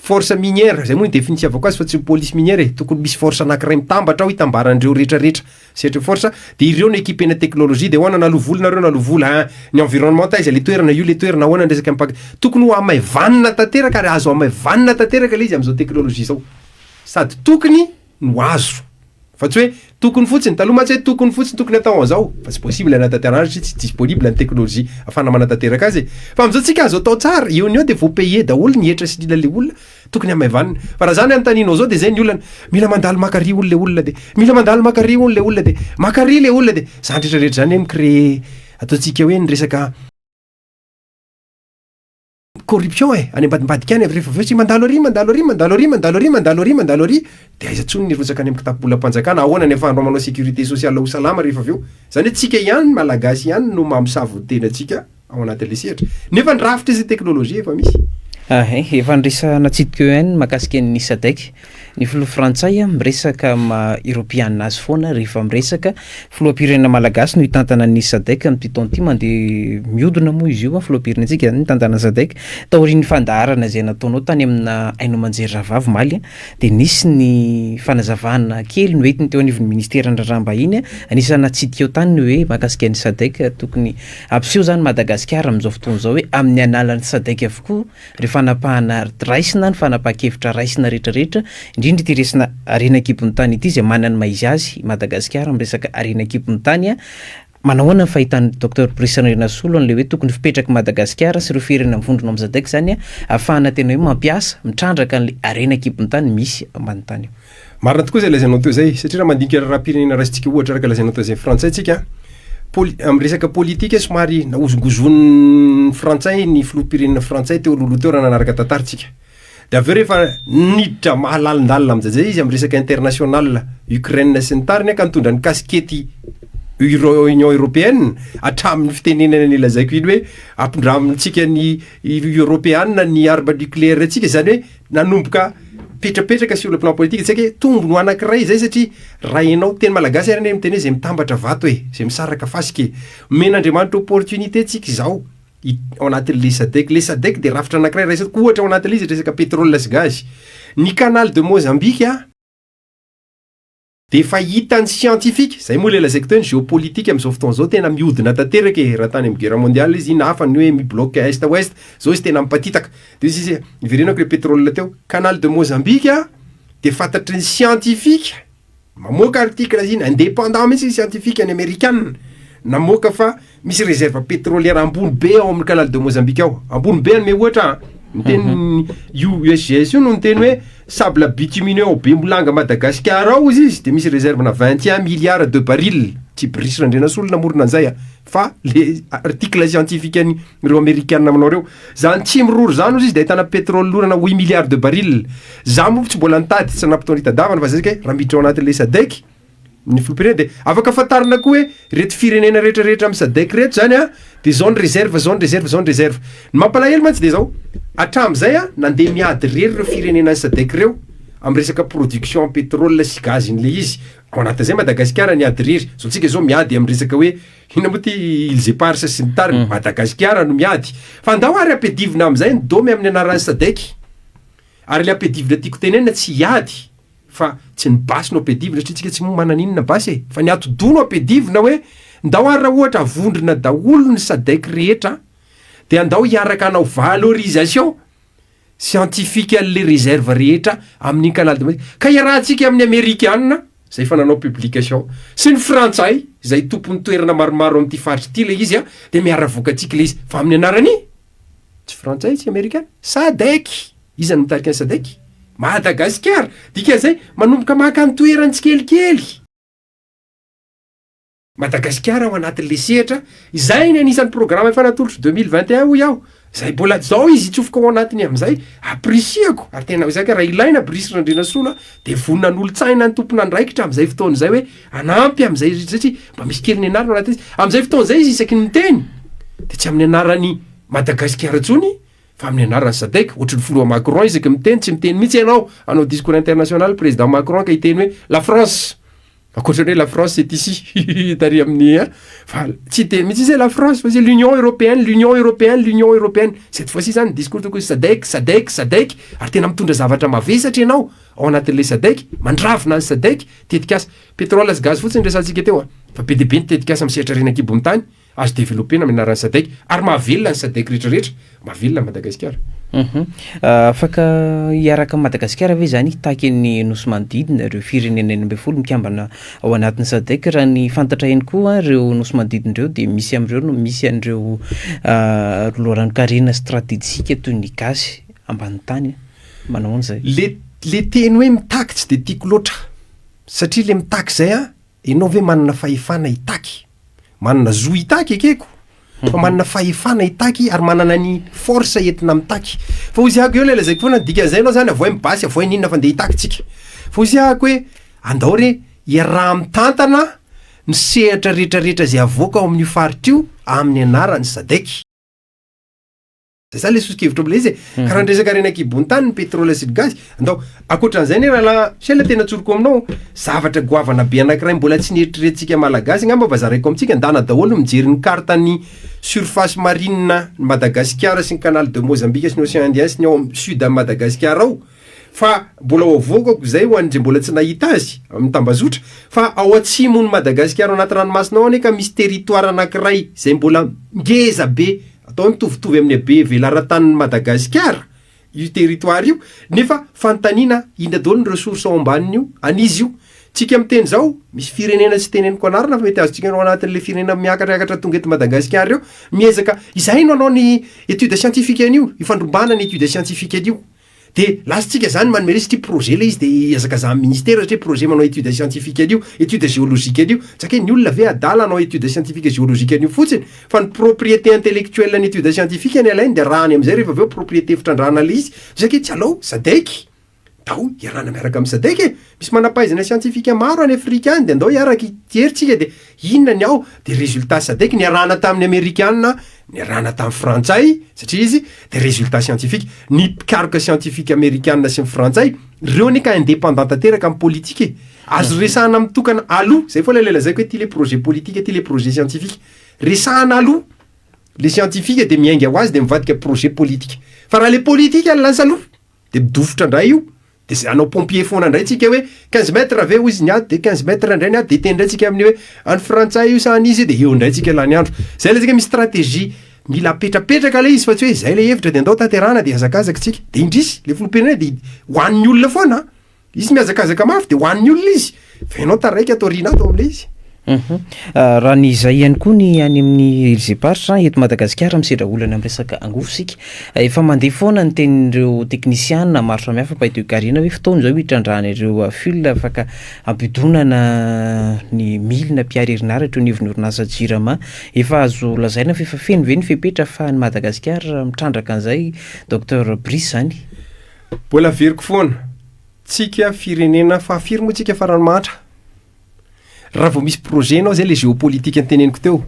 force minière. Zay moa ny définitiavako azy fa tsy police minière e, tokony misy force anankiray mitambatra ao hitambaran'ireo rehetrarehetra sehatra force, de ireo no équipena technologie. De ahoana, naloa vola nareo, naloa vola ein, ny environnement taiza le toerana io, le toerana ahoana ny resaka impact? Tokony ho amaivanina tanteraka ary azo amaivanina tanteraka le izy am'izao technologie zao, sady tokony no azo fa tsy hoe tokony fotsiny. Taloha mantsy hoe tokony fotsiny, tokony atao an'izao, fa tsy possible anatanterahana satria tsy disponible ny technologie ahafahana manatanteraka azy e. Fa am'izao tsika azo atao tsara eo ny eo, de voapaye daholo ny hetra sy nila le olona tokony hamaivanina. Fa raha zany anontanianao zao de zay ny olana: mila mandalo makary olo le olona, de mila mandalo makary olo le olona, de makary le olona, de zany rehetrarehetra zany hoe mi-créer ataontsika hoe ny resaka corruption e any ambadimbadika any. Rehefa avy eo tsy mandalo ary, mandalo ary, mandalo ary, mandalo ary, mandalo ary, mandalo ary, de aiza tsony ny rotsaka any amin'ny kitapo-bolam-panjakana? Ahoana ny ahafahanao manao sécurité sociale ho salama rehefa avy eo? Zany hoe tsika ihany Malagasy ihany no mamosavy ny tenatsika. ao anatin'le sehatra, nefa ny rafitra sy teknolojia efa misy. Ahay, efa niresahana tsidika eo ihany mahakasika ny SADC. Ny filoha frantsay miresaka maha eoropeana azy foana rehefa miresaka. Filoham-pirenena malagasy no hitantana ny SADC amin'ity taona ity. Mandeha mihodina moa izy io, filoham-pirenentsika izany mitantana ny SADC. Taorian'ny fandaharana izay nataonao tany amina haino aman-jery rahavavy omaly dia nisy ny fanazavana kely noentiny teo anivon'ny ministeran'ny raharaham-bahiny. Anisan'ny natsidika eo tany ny hoe mahakasika ny SADC tokony Hampiseho izany Madagasikara amin'izao fotoana izao hoe amin'ny alalan'ny Sadec avokoa ireo fanapahana raisina, ny fanapahan-kevitra raisina rehetra rehetra, indrindra ity resina harena an-kibon'ny tany ity izay manana ny maha izy azy i Madagasikara amin'ny resaka harena an-kibon'ny tany. Manao ahoana ny fahitan'ny Docteur Brice Randrianasolo an'ilay hoe tokony fipetrak'i Madagasikara sy ireo firenena mivondrona ao amin'ny Sadec izany ahafahana tena hoe mampiasa, mitrandraka an'ilay harena an-kibon'ny tany misy ambany tany io? Marina tokoa izay lazainao teo izay, satria raha mandinika raharaham-pirenena raisintsika ohatra araka lazainao teo izay frantsay tsika, poli- amin'ny resaka politika somary nahozongozonin'ny frantsay ny filoham-pirenena frantsay teo alohaloha teo raha nanaraka tantara tsika. De avy eo rehefa niditra mahalalindalina amin'izay izy amin'ny resaka international Ukraine sy ny tariny ka nitondra ny kasikety Euro- Union Européenne hatramin'ny fitenenana ny lazaiko iny hoe ampindramintsika ny Eoropeana ny arme nucléaire tsika, izany hoe nanomboka mipetrapetraka sur le plan politique, tsy haiko hoe tombony ho anankiray izay satria raha ianao, teny malagasy ary anie miteny hoe izay mitambatra vato e, izay misaraka fasika e, omen'Andriamanitra opportunité tsika izao ao anatin'le Sadec, le Sadec dia rafitra anankiray raisiko ohatra ao anatin'ilay izy resaka pétrole sy gaz, ny canal de Mozambique a, Dia efa hitan'ny scientifique, izay moa ilay lazaiko teo hoe ny géopolitique amin'izao fotoana izao tena mihodina tanteraka e, raha tany amin'ny guerre mondiale izy iny hafa ny hoe mi-bloque est ouest, izao izy tena mipatitaka. Dia izy izy, niverenako ilay pétrole teo, canal de Mozambique dia fantatry ny scientifique, mamoaka article izy iny, indépendant mihitsy ny scientifique any amerikana, namoaka fa Misy réserve pétrolière ambony be ao amin'ny canal de Mozambique ao, ambony be anome ohatra an, niteny io USGS io no niteny hoe sable bitumineux ao Bemolanga Madagasikara ao ozy izy de misy réserve na 21 milliards de barils, tsy Brice Randrianasolo namorona an'izay a, fa le article scientifique an'ireo amerikana manao reo, zany Tsimiroro zany ozy izy de ahitana pétrole orana 8 milliards de barils, za moa tsy mbola nitady tsy nanam-potoana hitadiavana fa zay zay kay raha miditra ao anatin'le SADC, ny filoham-pirenena de afaka fantarina koa hoe reto firenena rehetra rehetra amin'ny SADC reto zany a de zao ny réserve zao ny réserve zao ny réserve ny mampalahelo mantsy de zao hatramin'izay a nandeha miady rery ireo firenena ny SADC ireo amin'ny resaka production pétrole sy gaz iny le izy ao anatin'izay Madagasikara niady rery zao tsika zao miady amin'ny resaka hoe inona moa ty îles éparses sy ny tariny Madagasikara no miady fa andao ary ampiadivina amin'izay ny domy amin'ny anaran'ny SADC ary le ampiadivina tiako tenenina tsy hiady Fa tsy ny basy no ampiadivina satria tsika tsy moa manana inona basy e! Fa ny atidoha no ampiadivina hoe ndao ary raha ohatra avondrona daholo ny sadec rehetra de andao hiaraka hanao valorisation scientifique an'le réserve rehetra amin'iny canal de Mozambique ka iarahantsika amin'ny amerikana zay efa nanao publication sy ny frantsay izay tompon'ny toerana maromaro amin'ity faritra ity le izy a de miara-avoaka antsika le izy fa amin'ny anarany tsy frantsay tsy amerikana sadec. Iza no mitarika ny Sadec? Madagasikara! Dikan'izay, manomboka maka ny toerany tsikelikely. Madagasikara ao anatin'ilay sehatra, izay ny anisan'ny programa efa natolotro 2021 hoy aho, izay mbola zao izy hitsofoka ao anatiny amin'izay, ampirisihako, ary tena izay ka raha ilaina Brice Randrianasolo dia vonona hanolo-tsaina ny tompon'andraikitra amin'izay fotoana izay hoe hanampy amin'izay satria mba misy kely nianarana ao anatin'izy, amin'izay fotoana izay izy isaky ny miteny dia tsy amin'ny anaran'i Madagasikara intsony Fa amin'ny anaran'ny Sadec, ohatry ny filoha Macron isaky miteny, tsy miteny mihitsy ianao, hanao discours international président Macron ka hiteny hoe la France, ankoatra ny hoe la France c'est ici, tary amin'ny hein, fa tsy hiteny mihitsy izy hoe la France fa izy hoe l'Union européenne, l'Union européenne, l'Union européenne, cette fois ci zany ny discours tokony Sadec, Sadec, Sadec, ary tena mitondra zavatra mavesatra ianao ao anatin'ilay Sadec, mandravona ny Sadec, tetikasa, pétrole sy gaz fotsiny resahantsika teo an, fa be dia be ny tetikasa amin'ny sehatra harena an-kibon'ny tany, Azo developpena amin'ny anaran'ny Sadec ary mahavelona ny Sadec rehetra rehetra, mahavelona an'i Madagasikara. Afaka hiaraka amin'i Madagasikara ve izany hitaky ny nosy manodidina, ireo firenena 16 mikambana ao anatin'ny Sadec? Raha ny fantatra ihany koa, ireo nosy manodidina ireo dia misy amin'ireo no misy an'ireo loharanon-karena stratejika toy ny gasy ambany tany. Manao ahoana izay? Le le teny hoe mitaky tsy dia tiako loatra satria le mitaky izay an, ianao ve manana fahefana hitaky? Manana zo hitaky ekeko fa manana fahefana hitaky ary manana ny force entina mitaky. Fa hoy zahako eo ilay lazaiko foana, dikan'izay ianao zany avoay ny basy, avoay ny inona fa ndeha hitaky tsika. Fa hoy zahako hoe andao re iaraha-mitantana ny sehatra rehetrarehetra izay avoaka ao amin'io faritra io amin'ny anaran'ny Sadec. Zay zany le soso-kevitro amle izy e. Ka raha ny resaka harena an-kibon'ny tany, ny pétrole sy ny gaz, andao, ankoatran'izay anie rahalahy Michel tena tsoriko aminao, zavatra goavana be anankiray mbola tsy neritreretintsika Malagasy angamba fa zaraiko amintsika, ndana daholo mijery ny carte ny surface marine ny Madagasikara sy ny canal de Mozambique sy ny océan Indien sy ny ao sud an'i Madagasikara ao, fa mbola ho avoakako izay ho an'izay mbola tsy nahita azy amin'ny tambazotra, fa ao atsimon'i Madagasikara ao anaty ranomasina ao anie ka misy territoire anankiray izay mbola ngeza be, atao hoe mitovitovy amin'ny habe velaran-tanin'i Madagasikara io territoire io, nefa fanontaniana inona daholo ny ressources ao ambanin'io, an'iza io? Tsika miteny izao, misy firenena tsy teneniko anarana fa mety azontsika ao anatin'ilay firenena miakatrakatra tonga eto Madagasikara ireo, miezaka, izahay no hanao ny étude scientifique an'io, ifandrombahana ny étude scientifique an'io. De lasa tsika zany manome resy satria projet le izy de ihazakazahan'ny ministera satria projet manao étude scientifique an'io, étude géologique an'io, tsaka hoe ny olona ve adala hanao étude scientifique géologique an'io fotsiny fa ny propriété intellectuelle ny étude scientifique ny alainy de arahany amizay rehefa avy eo propriété fitrandrahana le izy, zay tsy alao sadec ndao iarahana miaraka amin'ny sadec e, misy manampahaizana scientifique maro any Afrika any de ndao hiaraka hijery tsika de inona ny ao de résultat sadec niarahana tamin'ny amerikana niarahana tamin'ny frantsay satria izy de résultat scientifique ny mpikaroka scientifique amerikana sy ny frantsay reo anie ka indépendant tanteraka amin'ny politique e azo resahana mitokana aloha zay foana le lazaiko hoe ty le projet politique ty le projet scientifique resahana aloha le scientifique de miainga ho azy de mivadika projet politique fa raha le politique ny lasa aloha de midofotra indray io de zay hanao pompier foana indray tsika hoe 15 mètres ve hoy izy ny ady de 15 mètres indray ny ady de hiteny indray tsika amin'ny hoe any frantsay io sa any izy de eo indray tsika lany andro zay le tsika misy stratégie mila apetrapetraka le izy fa tsy hoe zay le hevitra de andao tanterahana de hazakazaka tsika de indrisy le filoham-pirenena de hoan'ny olona foana izy mihazakazaka mafy de hoan'ny olona izy fa ianao taraiky ato aoriana ato am'le izy. Raha ny izay ihany koa ny any amin'ny îles Éparses, eto Madagasikara misedra olana amin'ny resaka angovo isika. Efa mandeha foana ny tenin'ireo teknisiana maro samihafa mpahay toekarena hoe fotoana izao hitrandrahana ireo fil afaka hampidonana ny milina mpihary herinaratra eo anivon'ny orinasa Jirama. Efa azo lazaina fa efa feno ve ny fepetra ahafahan'i Madagasikara mitrandraka an'izay Docteur Brice izany? Mbola averiko foana, tsika firenena fahafiry moa tsika farany mahantra? Raha vao misy projet enao zay le géopolitique noteneniko teo,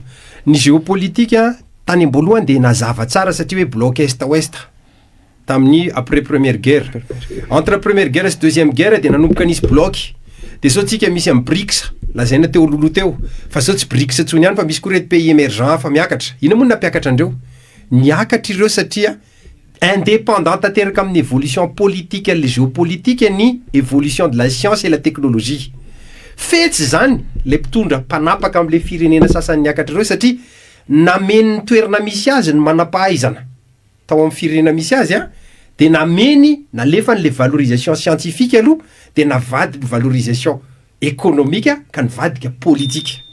ny géopolitique tany am-boalohany de nazava tsara satria hoe bloc est ouest tamin'ny après première guerre, entre première guerre sy deuxième guerre de nanomboka nisy bloc, de zao tsika misy am BRICS lazaina teo alohaloha teo fa zao tsy BRICS intsony ihany fa misy koa reto pays émergent hafa miakatra, inona moa no nampiakatra andreo? Niakatra ireo satria Indépendant tanteraka amin'ny évolution politique le géopolitique ny évolution de la science et la technologie. Fetsy izany le mpitondra mpanapaka amle firenena sasany niakatra ireo satria nameno ny toerana misy azy ny manampahaizana tao amin'ny firenena misy azy an, de nameny nalefany le valorisation scientifique aloha de navadiny valorisation économique ka nivadika politique.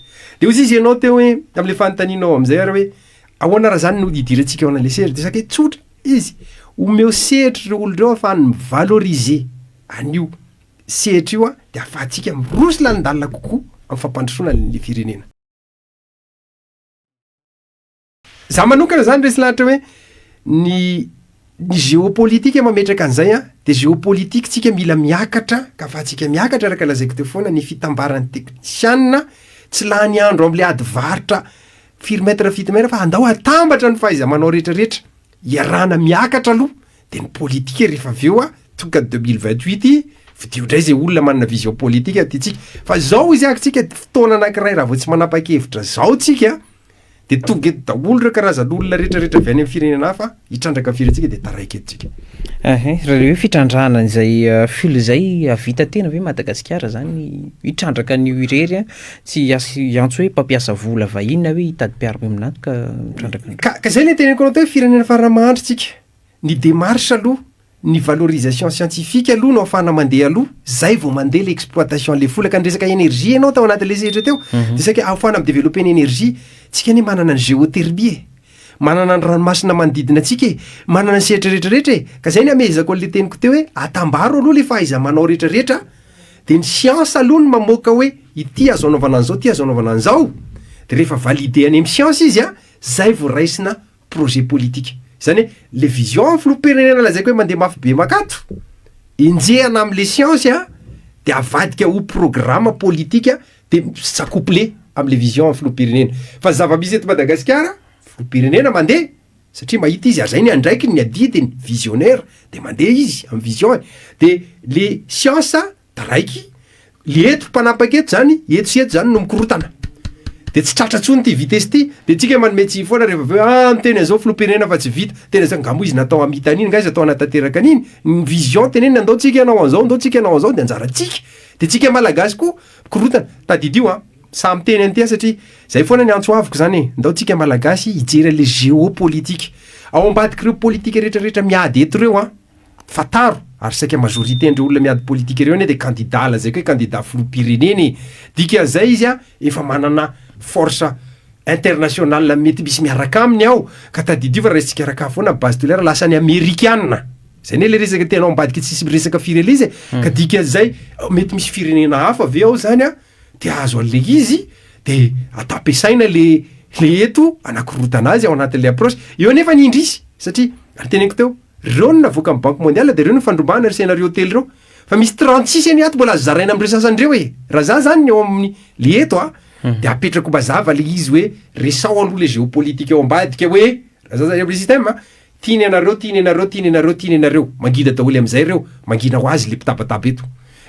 De hozy izy ianao teo hoe tamle fanontanianao amizay ary hoe Ahoana raha zany no hidirantsika ao an'ilay sehatra? De saka hoe tsotra izy, omeo sehatra ireo olona ireo ahafahany mi-valoriser an'io sehatra io de ahafahantsika miroso lalindalina kokoa amin'ny fampandrosoana an'ilay firenena. Za manokana zany resy lahatra hoe ny ny géopolitique mametraka an'izay an, de géopolitique tsika mila miakatra ka ahafahantsika miakatra araka lazaiko teo foana ny fitambaran'ny teknisiana tsy lany andro am'le ady varotra Firy mètre fito mètre fa andao atambatra ny fahaiza-manao rehetra rehetra iarahana miakatra aloha de ny politika rehefa avy eo a tonga 2028 fidio indray zay olona manana vision politique tiantsika fa zao izy ako tsika fotoana anankiray raha vao tsy manapa-kevitra zao tsika de tonga eto daholo ireo karazan'olona rehetra rehetra avy any amin'ny firenena hafa hitrandraka ny firenentsika de taraiky eto tsika. Ehe, raha le hoe fitrandrahana an'izay fil izay hahavita tena ve Madagasikara zany hitrandraka an'io irery a? Tsy hiantso hoe mpampiasa vola vahiny na hoe hitady mpiara-miombon'antoka mitrandraka an'ireo. Ka ka zay le teneniko anao teo hoe firenena farany mahantra tsika. Ny démarche aloha, ny valorisation scientifique aloha no ahafahana mandeha aloha, zay vao mandeha le exploitation le vola. Ka ny resaka énergie ianao tao anatin'le sehatra teo, de saika ahafahana mi-developper ny énergie, tsika anie manana ny géothermie e, manana ny ranomasina manodidina antsika e, manana ny sehatra rehetra rehetra e. Ka zay ny amehezako an'le teniko teo hoe atambaro aloha le fahaiza-manao rehetra rehetra, De ny siansa aloha no mamoaka hoe ity azo anaovana an'izao, ity azo anaovana an'izao, de rehefa valider any amin'ny siansa izy an, zay vao raisina projet politique. Zany hoe le vision amin'ny filoham-pirenena lazaiko hoe mandeha mafy be makato, enjehana am'le siansa an, de avadika ho programme politique de mi-s'accoupler am'le vision amin'ny filoham-pirenena. Fa ny zava-misy eto Madagasikara, filoham-pirenena mandeha, satria mahita izy ary zay ny andraikiny, ny adidiny, visionnaire, de mandeha izy amy vision-ny, de le science taraiky le eto mpanapaka eto zany, eto sy eto zany no mikorotana, de tsy tratra ntsony ty vitesse ty. De tsika manome tsiny foana rehefa aveo: "Ah, miteny an'izao filoham-pirenena fa tsy vita tena zay." Ngamo izy natao hamita an'iny, nga izy atao anatanteraka an'iny ny vision tenenina: "Andao tsika anao an'izao, andao tsika anao an'izao." De anjaratsika, de tsika Malagasy koa mikorotana. Tadidio a, samy teny an'ity a, satria zay foana ny antso avoko zany e: ndao tsika Malagasy hijery an'le géopolitique ao ambadiky reo politika rehetrarehetra miady eto reo a. Fataro ary saika majorité ndreo olona miady politika reo anie de candidat, lazaiko hoe candidat filoham-pirenena e. Dikan'izay izy a efa manana force internationale mety misy miaraka aminy ao. Ka tadidio fa raisitsika raka foana Base Toliara lasa ny Amerikana zay ne le resaka tenao ambadika, tsisy miresaka firy izy e. Ka dikan'izay mety misy firenena hafa ave ao zany a de azo an'le izy de atao ampiasaina le eto anakorotana azy ao anatin'le approche eo. Nefa ny indrisy, satria ary teneniko teo reo no navoaka amy Banque mondiale, de reo no fandrombahana ry scénario telo reo, fa misy 36 any ato mbola azo zaraina am'reo sasany reo e. Raha za zany ny eo amin'ny le eto a, de apetrako mazava le izy hoe resao aloha le géopolitique eo ambadika, hoe raha za zany am'le système tiany anareo, tiany anareo, tiany anareo, tiany anareo, mangida daholo am'izay reo, mangina ho azy le mpitabataba eto,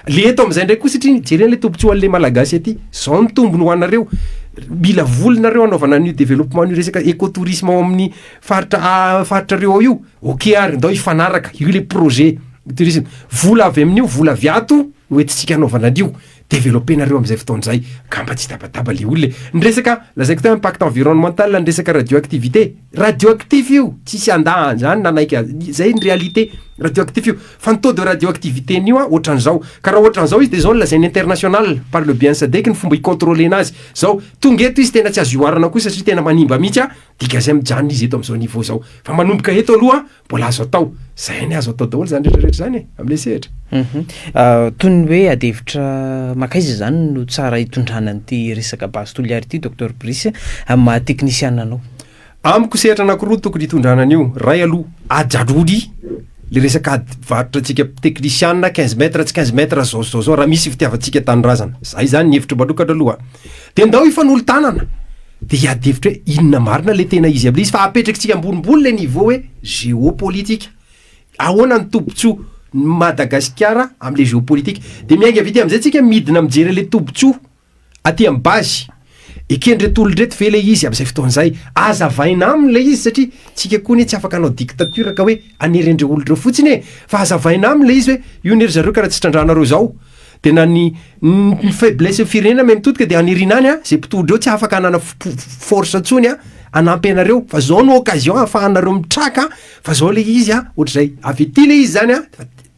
le eto am'izay ndray koa, satria jerena le tombotsoa an'le Malagasy aty zao ny tombony ho anareo: mila volonareo anaovana an'io développement io, resaka écotourisme ao amin'ny faritra reo ao io. OK, ary ndao hifanaraka io le projet tourisme, vola avy amin'io, vola avy ato no entitsika anaovana an'io, développenareo am'izay fotoan'zay kamba tsy tabataba le olona. Ny resaka lazaiko teo, impact environnemental, ny resaka radioactivité, radioactif io, tsisy andahany zany nanaiky zay ny réalité, radioactif io. Fa ny taux de radioactivité n'io a ohatran'izao, ka raha ohatran'izao izy de zao ny lazainy international par le biais SADC ny fomba hicontrôlena azy zao. Tonga eto izy tena tsy azo ioharana koa satria tena manimba mihitsy a, dika zay mijanona izy eto am'izao niveau zao, fa manomboka eto aloha mbola azo atao zay, ny azo atao daholo zany rehetrarehetra zany e am'le sehatra. Toy ny hoe adihevitra makaiza zany no tsara hitondrana an'ity resaka Base Toliary ity, docteur Brice, amin'ny maha teknisiana anao? Amiko sehatra anakiroa tokony hitondrana an'io. Ray aloha, ajarody le resaka ady varotra antsika teknisiana, 15 mètres tsy 15 mètres, zao zao zao, raha misy fitiavantsika tanindrazana zay zany ny hevitra manokatra aloha, de ndao hifanolo-tanana de hiady hevitra hoe inona marina le tena izy am'le izy, fa apetraky ambonimbony le niveau hoe géopolitique, ahoana ny tombotsoa Madagasikara am'le géopolitique, de miainga vity am'izay tsika midina mijery le tombotsoa aty amy base ekendreto olondreto ve le izy am'izay fotoan'zay, azavaina aminy le izy, satria tsika koa ny tsy afaka anao dictature ka hoe anerendreo olondreo fotsiny e, fa azavaina aminy le izy hoe io nery zareo karaha tsy trandrahanareo zao, de na ny faiblesse firenena me mitodika de anirina any a zay mpitondreo tsy afaka anana force ntsony a anampy anareo, fa zao no occasion ahafahanareo mitraka, fa zao le izy a ohatr'zay avy aty le izy zany a,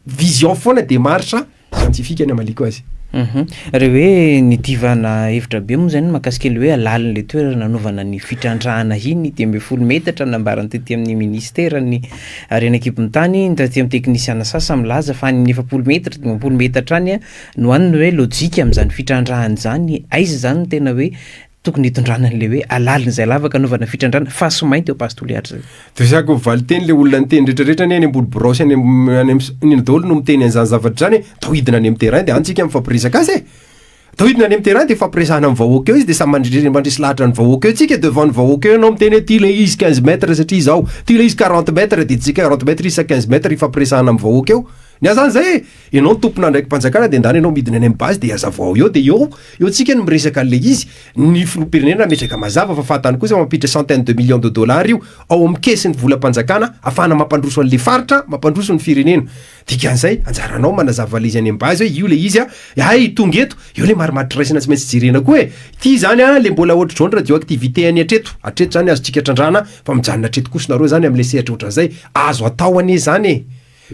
vision foana, démarche scientifique ny amaliko azy. Re hoe nidivana hevitra be moa zany mahakasika le hoe alalin'le toerana nanaovana ny fitrandrahana iny, 15 metatra nambarany tety amin'ny ministera ny harena an-kibon'ny tany, ny taty amin'ny teknisiana sasa milaza fa any 40 metatra, 50 metatra any a no any no hoe lojika am'zany fitrandrahana zany. Aiza zany no tena hoe tokony hitondrana an'le hoe alalin'izay lavaka anaovana fitrandrahana faso mainty eo Base Toliary zay? De zako valiteny le olona niteny rehetrarehetra ny any ambony birao sy any nina daholo no miteny an'izany zavatra zany e. Tao hidina any amy terrain de antsika mifampiresaka azy e, tao hidina any amy terrain de fampiresahana amy vahoaka eo izy, de samy mandresy lahatra ny vahoaka eo tsika. Devant ny vahoaka eo ianao miteny hoe ty le izy 15 mètres satria zao, ty le izy 40 mètres, de tsika 40 mètres izy sa 15 mètres, ifampiresahana amy vahoaka eo ny azany zay e. Ianao ny tompona ndraiky mpanjakana de ndany ianao midina any amy base de azavao eo, de eo tsika ny miresaka an'le izy. Ny filoham-pirenena metraka mazava fa fahatany kosa mampiditra centaine de millions de dollars io ao amy kesin'ny volam-panjakana ahafahana mampandroso an'le faritra, mampandroso ny firenena. Dikan'izay anjaranao manazava le izy any amy base hoe io le izy a ay tonga eto eo le marimaritra raisina tsy maintsy jerena koa e. Ty zany a le mbola ohatra zao ny radioactivité any atreto atreto zany azontsika trandrahana, fa mijanona atreto kosa nareo zany am'le sehatra ohatran'izay azo atao ane zany e,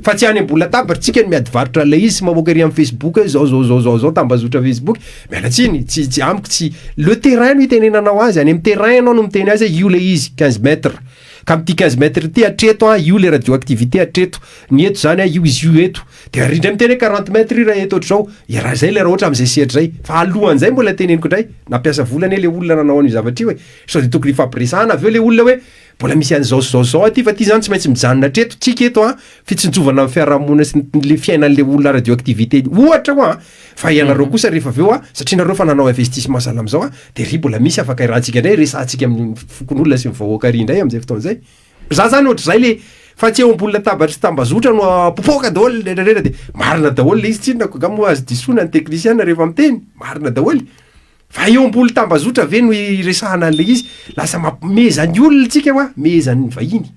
fa tsy any ambola tabatra tsika ny miady varotra le izy sy mamoaka ery amy Facebook hoe zao zao zao zao zao, tambazotra Facebook. Mialatsiny, tsy amiko tsy le terrain no itenenanao azy, any amy terrain ianao no miteny azy hoe io le izy 15 mètres, ka am'ty 15 mètres ty atreto a io le radioactivité atreto, ny eto zany a io izy io eto, de arindray miteny hoe 40 mètres io raha eto ohatr'zao e, raha zay le raha ohatra am'izay sehatra zay. Fa alohan'zay mbola teneniko indray, nampiasa vola anie le olona nanao an'io zavatra io e, sao de tokony hifampiresahana avy eo le olona hoe mbola misy an'izao sy zao zao aty, fa ty zany tsy maintsy mijanona hatreto tsika eto a fitsinjovana amin'ny fiarahamonina sy le fiainan'le olona radioactivité ohatra ho a, fa ianareo kosa rehefa avy eo a satria nareo fa nanao investissement sahala am'izao a, de ry mbola misy afaka irahantsika indray, resahantsika amin'ny fokonolona sy ny vahoaka ry indray am'izay fotoana zay. Za zany ohatr'izay le fa tsy eo ambony latabatra sy tambazotra no apopoka daholo le rehetrarehetra de marina daholo le izy tsinona ko nga moa azo disoana ny teknisiana rehefa miteny, marina daholo. Fa eo ambony tambazotra ve no iresahana an'le izy? Lasa mampimezan'ny olona tsika hoa, mehezan'ny vahiny.